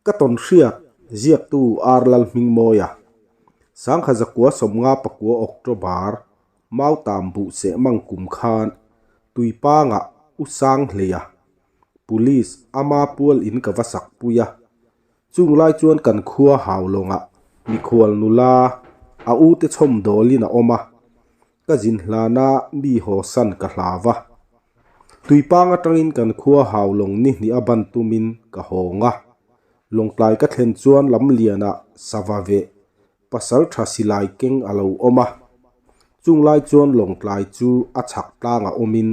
Ka tawn hriat ziaktu Ar Lalhmingmawia, Sangha zakua 59 October, Mautam buh seh mang kum khan Tuipangah U Sanghleia, Police, ama pual in ka va sak pui a. Chung lai chuan kan khua Haulawngah mikhual nula a u te chhawm dawlin a awm a, ka zin hlana mi haw san ka hlau a. Tuipang atangin kan khua Haulawng ni hnih a ban tumin ka hawng a. Lawngtlai ka thlen chuan lamlianah sava veh pasal tha silai keng a lo awm a. Chung lai chuan Lawngtlai chu a chhak tlangah awmin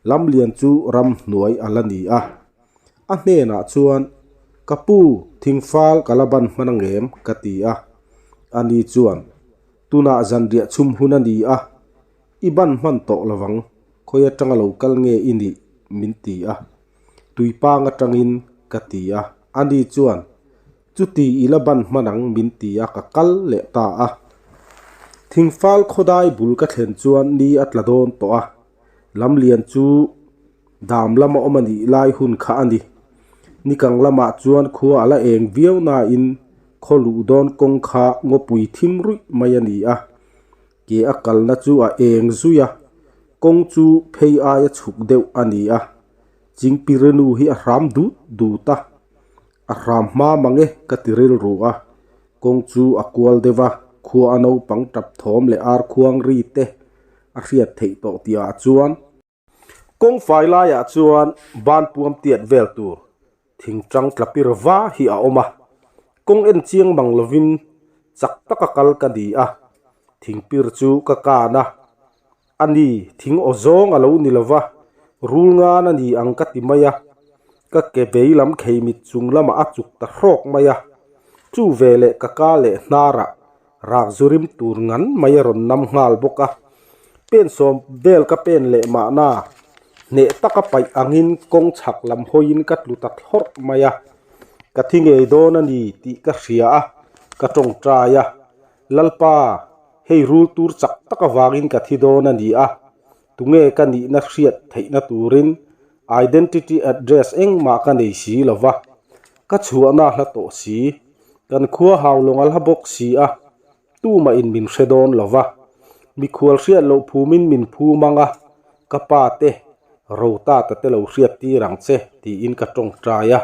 lamlian chu ramhnuai a la ni a. A hnenah chuan, Ka pu, thingfal ka la ban hman angem? ka ti a. Ani chuan, Tunah zanriah chhum hun a ni a, i ban hman tawh lovang, khawi atanga lo kal nge i nih? min ti a. Tuipang atangin ka ti a. Ani chuan, Chuti i la ban hman ang min ti a ka kal leh ta a. Thingfal khawdai bul ka thlen chuan ni a tla dawn tawh a, lamlian chu dam lama awm a nih lai hun kha a ni. Nikang lamah chuan khua a la eng viau nain khaw luh dawn kawng kha ngawpui thim ruih mai a ni a, ke a kalna chu a eng zui a, kawng chu phei aia chhuk deuh a ni a, Chingpirinu hi a hram dut dut a. A hram hma mang e ka ti rilru a, kawng chu a kual deuh a, khua a naupang tap thawm leh ar khuang ri te a hriat theih tawh tih ah chuan. Kawng fai laiah chuan ban puam tiat vel tur thing tang tla pir va hi a awm a, kawng en chiang mang lovin chak taka kal ka ni a, thing pir chu ka kan a, A ni, thing aw zawng a lo ni lo va, rul ngan a ni ang ka ti mai a. Ka ke vei lam khei mit chung lamah a chuk ta hrawk mai a. Chu ve leh ka ka leh hnarah rak zu rim tur ngan mai a rawn nam nghal bawk a. Pen sawm vel ka pen leh mahna, hneh taka paih angin kawng chhak lam hawiin ka tlu ta thlawrh mai a. Ka thi ngei dawn a ni tih ka hria a, ka tawngtai a. Lalpa, hei rul tur chak tak avangin ka thi dawn a ni a, tunge ka nihna hriat theihna turin identity address engmah ka nei si lo va, ka chhuahna hla tawh si, kan khua hau lawng a hla bawk si a, tumah in min hre dawn lo va, mikhual hriat loh phumin min phum ang a, ka pa te, Rotata te lo hriat tir ang che tiin ka tawngtai a,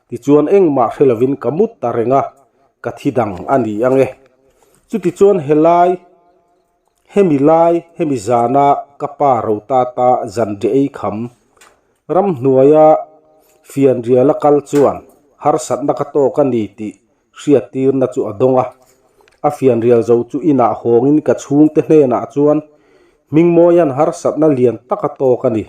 tichuan engmah hre lovin ka mut ta reng a. Ka thi dang a ni ang e. Chutichuan helai, hemi lai, hemi zana ka pa Rotata zanriah ei kham ramhnuaia fianriala kal chuan harsatna ka tawk a ni tih hriattirna chu a dawng a. A fianrial zo chu inah hawngin ka chhungte hnenah chuan Hmingmawia'n harsatna lian tak a tawk a ni.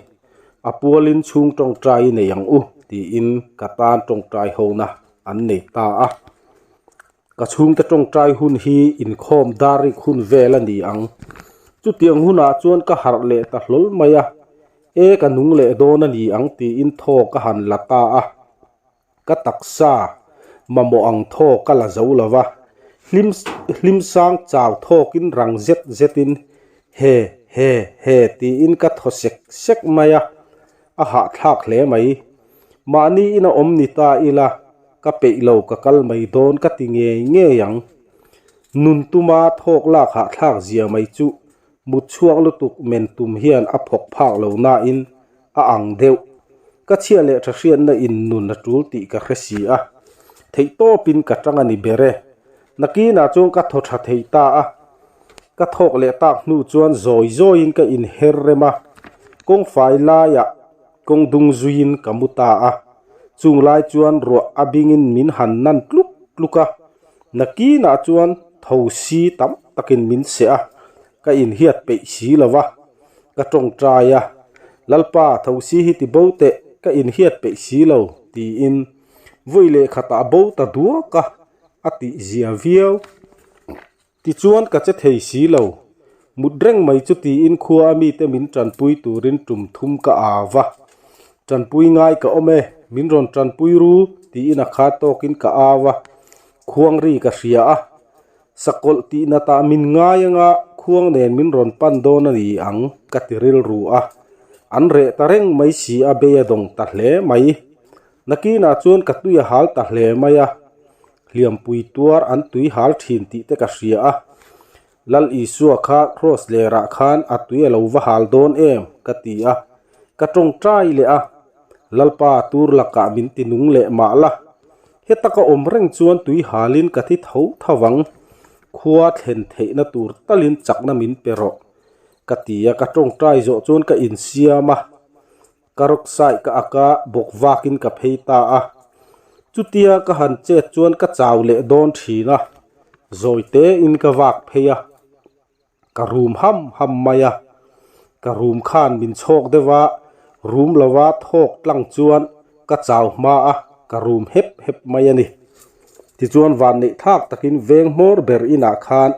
A pualin chhung tawngtai i nei ang u tiin ka tan tawngtai hona an nei ta a. Ka chhungte tawngtai hun hi inkhawm dar rik hun vel a ni ang. Chutiang hunah chuan ka harh leh ta hlawl mai a, e ka nung leh dawn a ni ang tiin thaw ka han la ta a. Ka taksa mamawh ang thaw ka la zo lo va, hlim hlimsang chau thawkin rang zet zetin he he he tiin ka thaw sek sek mai a, a hahthlak hle mai. Mahni ina awm ni ta ila, ka peih lo ka kal mai dawn ka ti ngei ngei ang. Nun tuma thawk lak hahthlak zia mai chu mut chhuak lutuk men tum hian a phawk phak lo nain a ang deuh. Ka chhia leh tha hriatna in nun a tul tih ka hre si a, theih tawpin ka tang a ni ber e. Nakinah chuan ka thaw tha thei ta a, ka thawk leh tak hnu chuan zawi zawiin ka inher rem a, kawngfai laiah Kawng dung zuiin ka mu ta a, chung lai chuan ruah a bingin min han nan tluk tluk a, nakinah chuan tho si tam takin min seh a, ka inhiat peih si lo va, ka tawngtai a, Lalpa tho si hi ti bo teh, ka inhiat peih si lo, tiin vawi leh khatah bo ta duak a, a tih zia viau. Tichuan ka che thei si lo. Mut reng mai chu tiin khua a mite min tanpui turin tum thum ka au va. Tanpui ngai ka awm e, min rawn tanpui ru tiin a khat tawkin ka au a, khuang ri ka hria a. Sakawlh tih natah min ngai anga khuang nen min rawn pan dawn a ni ang ka ti rilru a. An reh ta reng mai si a bei a dawng ta hle mai. Nakinah chuan ka tui a hal ta hle mai a, hliampui tuar an tui hal thin tih te ka hria a. Lal Isua kha Kraws lerah khan a tui a lo va hal dawn em? ka ti a, ka tawngtai leh a. Lalpa tur lakah min ti nung leh mah la. Heta ka awm reng chuan tui halin ka thi tho tho ang. Khua thlen theihna tur talin chakna min pe rawh, ka ti a, ka tawngtai zawh chuan ka insiam a. Ka rawksaih ka ak a, bawk vakin ka phei ta a. Chutia ka han chet chuan ka chau leh dawn thin a, zawi tein ka vak phei a, ka rum ham ham mai a. Ka rum khan min chhawk deuh a, rum lova thawk tlang chuan ka chau hma a, ka rum hep hep mai a ni. Tichuan vanneih thlak takin veng hmawr ber inah khan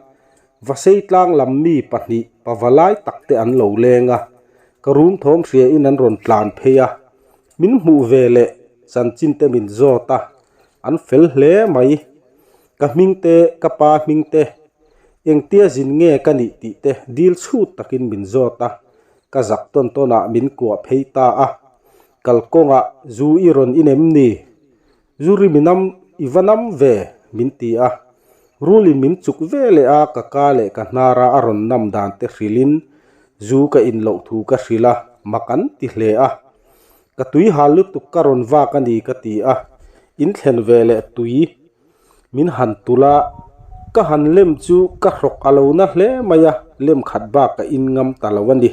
Vasei tlang lam mi pahnih pavalai tak te an lo leng a, ka rum thawm hria in an rawn tlan phei a, min hmuh ve leh chanchin te min zawt a, an fel hle mai. Ka hming te, ka pa hming te, engtia zin nge ka nih tih te dil chhut takin min zawt a, ka zak tawn tawn ah min kuah phei ta a, kalkawngah zu i rawn inem ni? Zu ri mi nam i va nam ve, min ti a. Rulin min chuk ve leh a, ka ka leh ka hnara a rawn nam dan te hrilhin zu ka in loh thu ka hrilh a, mak an ti hle a. Ka tui hal lutuk ka rawn vak a ni ka ti a, in thlen ve leh tui min han tulh a, ka han lem chu ka hrawk a lo na hle mai a, lem khat bak ka in ngam ta lo a ni.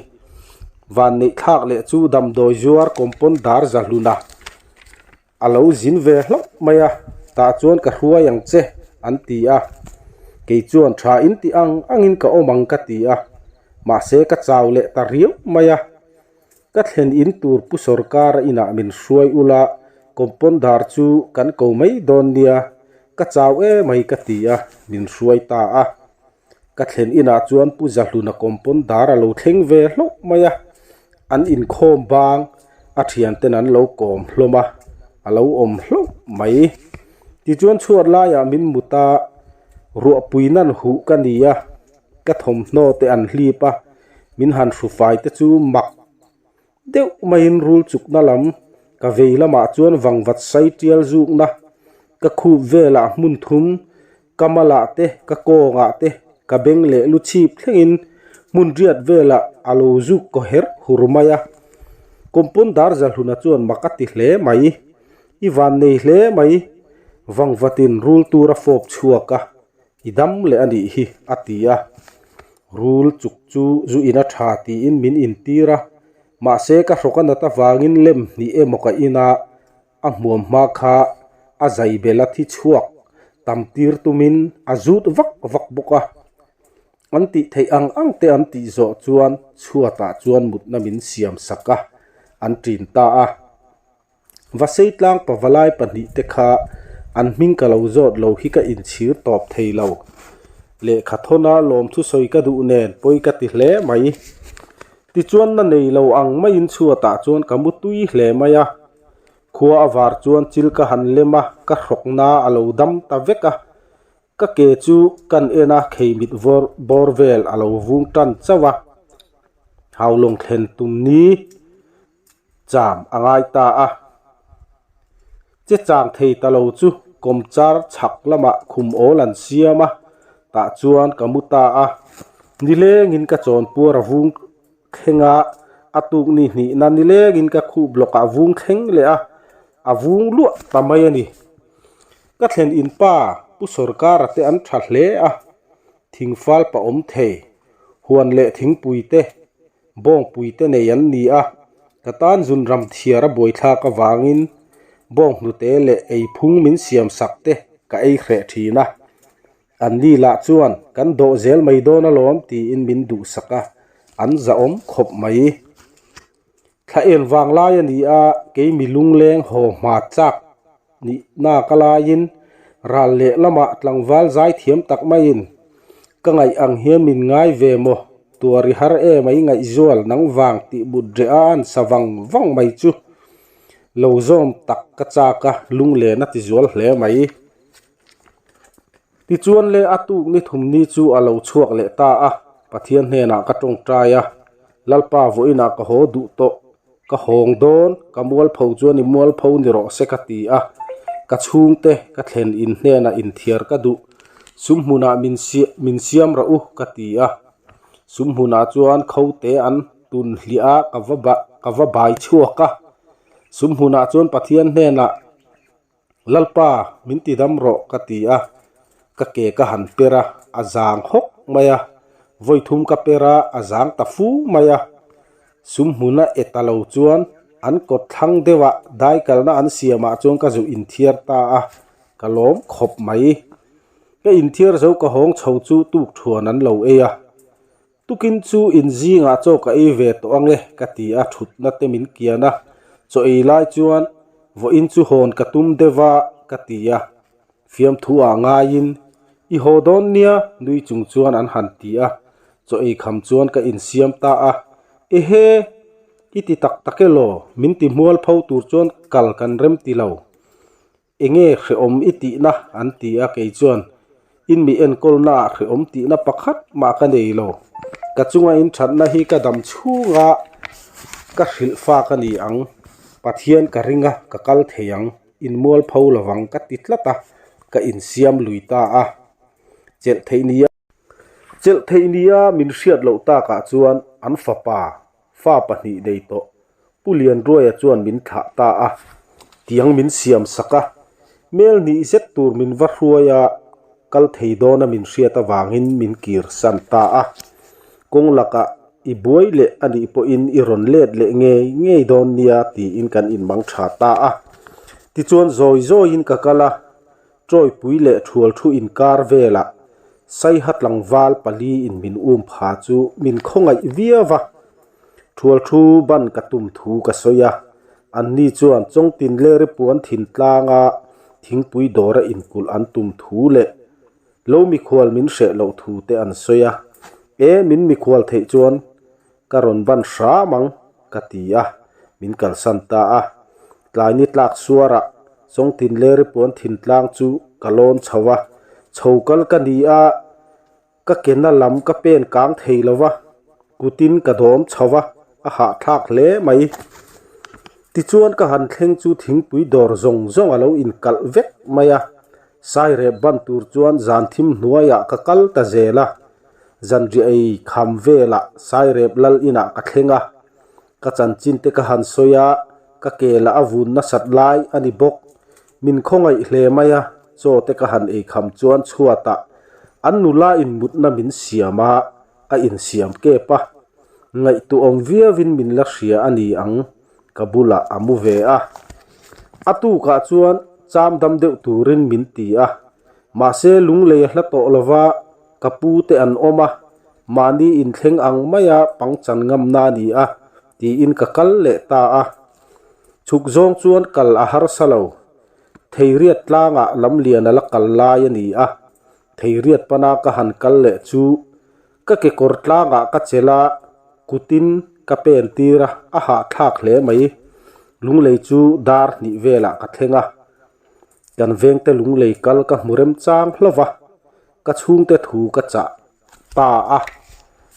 Vanneih thlak leh chu damdawi zuar kawmpawn dar zahluna. A lo zin ve hlauh mai a, tah chuan ka hruai ang che, an ti a. Kei chuan tha in ti ang angin ka awm ang ka ti a, mahse ka chau leh ta riau mai a. Ka thlen in tur Pu Sawrkara inah min hruai ula, compounder chu kan ko mai dawn nia, ka chau emai ka ti a, min hruai ta a. Ka thlen inah chuan Pu Zahluna compounder a lo thleng ve hlauh mai a, an inkhawm bang a thianten an lo kawm hlawm a, a lo awm hlauh mai. Tichuan chhuat laiah min mut a, ruahpui nan huh ka ni a, ka thawmhnaw te an hlip a, min han hrufai te chu mak deuh maiin rul chukna lam ka vei lamah chuan vangvat sai tial zukna ka khup velah hmun thum ka malah te ka kawngah te ka beng leh lu chhip thlengin hmun riat velah a lo zuk kaw her hur mai a compound dar zahluna chuan mak a ti hle mai i van nei hle mai vangvatin rul tur a fawp chhuak a I dam leh a nih hi, a ti a. Rul chuk chu zu in a tha tiin min intir a, mahse ka hrawk a nat avangin lem hnih emaw ka in a, a hmuam hma kha a zai bel a thi chhuak tam tir tumin a zut vak vak bawk a. An tih theih ang ang te an tih zawh chuan chhuatah chuan mutna min siam sak a, an ṭin ta a. Vasei tlang pavalai pahnihte kha an hming ka lo zawt lo hi ka inchhir tawp thei lo. Lehkha thawna lawmthu sawi ka duh nen pawi ka ti hle mai. Tichuan na nei lo ang maiin chhuatah chuan ka mu tui hle mai a. Khua a var chuan chil ka han lem a, ka hrawkna a lo dam ta vek a. Ka ke chu kan en a, kheimit vawr bawr vel a lo vung tan chauh a. Haulawng thlen tum ni. Cham a ngai ta a. Che chang thei ta lo chu kawmchar chhak lamah khum awl an siam a, tah chuan ka mu ta a. Nilengin ka chawnpuar a vung thleng a, a tuk ni hnihna nilengin ka khuh block ah vung thleng leh a, a vung luah ta mai a ni. Ka thlen in pa Pu Sawrkara te an tha hle a, thingfal pa awm thei, huan leh thingpui te Bawngpui te nei an ni a, ka tan zun ram thiar a buaithlak avangin bawnghnute leh eiphung min siam sak te ka ei hreh thin a. An ni lah chuan kan dawh zel mai dawn alawm tiin min duhsak a, an zahawm khawp mai. Thla en vang lai a ni a, kei mi lungleng haw hma chak nihna ka laiin ral leh lamah tlangval zai thiam tak maiin ka ngaih ang hian min ngai ve maw? Tuar i har em a i ngaihzual nang vang tih but reh a an sa vang vang mai chu lo zawm tak ka chak a, lunglen a ti zual hle mai. Tichuan le a tuk ni thum ni chu a lo chhuak leh ta a, Pathian hnenah ka tawngtai a, Lalpa vawiinah ka haw duh tawh. Ka hawng dawn, ka mualpho chuan i mualpho ni rawh se ka ti a. Ka chhungte ka thlen in hnenah inthiar ka duh. Sum hmunah min min siam rawh u ka ti a. Sum hmunah chuan khote an tun hliah a, ka va ka va bai chhuak a. Sum hmunah chuan Pathian hnenah Lalpa, min ti dam rawh ka ti a, ka ke ka han per a, a zang hawk mai a, vawi thum ka per a, a zang ta fu mai a. Sum hmuna e ta lo chuan an kawt thlang deuh ah dai kalna an siamah chuan ka zu inthiar ta a, ka lawm khawp mai. Ka inthiar zo ka hawng chho chu tuk thuan an lo ei a. Tukin chu in zingah chaw ka ei ve tawh ange ka ti a, thutna te min kian a, chaw ei lai chuan vawiin chu hawn ka tum deuh a ka ti a, fiamthu ah ngaiin i haw dawn nia nui chung chuan an han ti a, chaw ei kham chuan ka insiam ta a, ehe i ti tak tak elaw min ti hmual pho tur chuan kal kan rem ti lo. Enge hrehawm i tihna an ti a, kei chuan in mi enkawlna ah hrehawm tihna pakhat mah ka nei lo. Ka chunga in thatna hi ka dam chhunga ka hrilh fak a ni ang. Pathian ka ring a, ka kal thei ang, in mualpho lovang ka ti tlat a, ka insiam lui ta a. Chelh theih nia. Chelh theih nia min hriat loh takah chuan an fapa fa pahnih nei tawh Pu Lianruaia chuan min thlah ta a, tiang min siam sak a, mel hnih zet tur min va hruai a, kal thei dawna min hriat avangin min kir san ta a. Kawng lakah i buai leh a nih pawhin i rawn let leh ngei ngei dawn nia tiin kan inmang tha ta a. Tichuan zawi zawiin ka kal a, Tawipui leh thual thu inkar velah Saiha tlangval pali in min um pha chu min khawngaih viau va. Thual thu ban ka tum thu ka sawi a, anni chuan Chawngtin Leri puan thin tlanga thingpui dawra inkulh an tum thu leh lo mikhual min hreh loh thu te an sawi a, E min mikhual theih chuan Ka rawn ban hram ang, ka ti a, min kalsan ta a. Tlai ni tlak suarah Chawngtin Leri puan thintlang chu ka lawn chho a, chho kal ka ni a, ka ke na lam ka pen kang thei lo va, kutin ka dawm chho va, a hahthlak hle mai. Tichuan ka han thleng chu thingpui dawr zawng zawng a lo inkalh vek mai a, sairep ban tur chuan zan thim hnuaiah ka kal ta zel a. Zanriah ei kham velah Sairep lal inah ka thleng a, ka chanchin te ka han sawi a, ka ke lah a vun nasat lai a ni bawk. Min khawngaih hle mai a, chaw te ka han ei kham chuan chhuatah an nula in mutna min siam a, a insiam kep a. Ngaihtuahawm viauin min la hria a ni ang, ka bulah a mu ve a. A tukah chuan cham dam deuh turin min ti a, mahse lunglei a hla tawh lova, Ka pu te an awm a, mahni inthleng ang maia pangchan ngamna a ni a, tiin ka kal leh ta a. Chhuk zawng chuan kal a harsa lo. Theiriat tlangah lamlian a la kal lai a ni a, theiriat pana ka han kal leh chu ka kekawr tlangah ka chelh a, kutin ka pen tir a, a hahthlak hle mai. Lunglei chu dar hnih velah ka thleng a, kan vengte lunglei kal ka hmu remchang hlauh va. Ka chhungte thu ka chah ta a,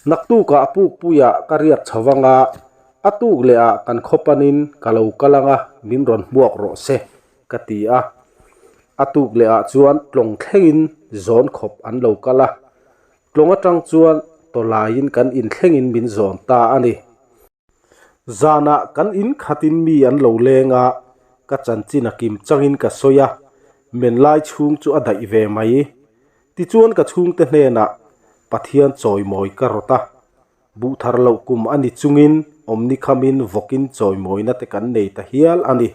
naktukah a pukpuiah ka riak chho vang a, a tuk leh ah kan khaw panin ka lo kal ang a, min rawn hmuak rawh se, ka ti a. A tuk leh ah chuan tlawng thlengin zawn khawp an lo kal a, tlawng atang chuan tawlaiin kan inthlengin min zawn ta a ni. Zanah kan in khatin mi an lo leng a, ka chanchin a kim changin ka sawi a, men lai chhung chu a daih ve mai. Tichuan ka chhungte hnenah Pathian chawimawi ka rawt a, buh thar loh kum a ni chungin awmni khamin vawkin chawimawina te kan nei ta hial a ni,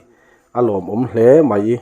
a lawmawm hle mai.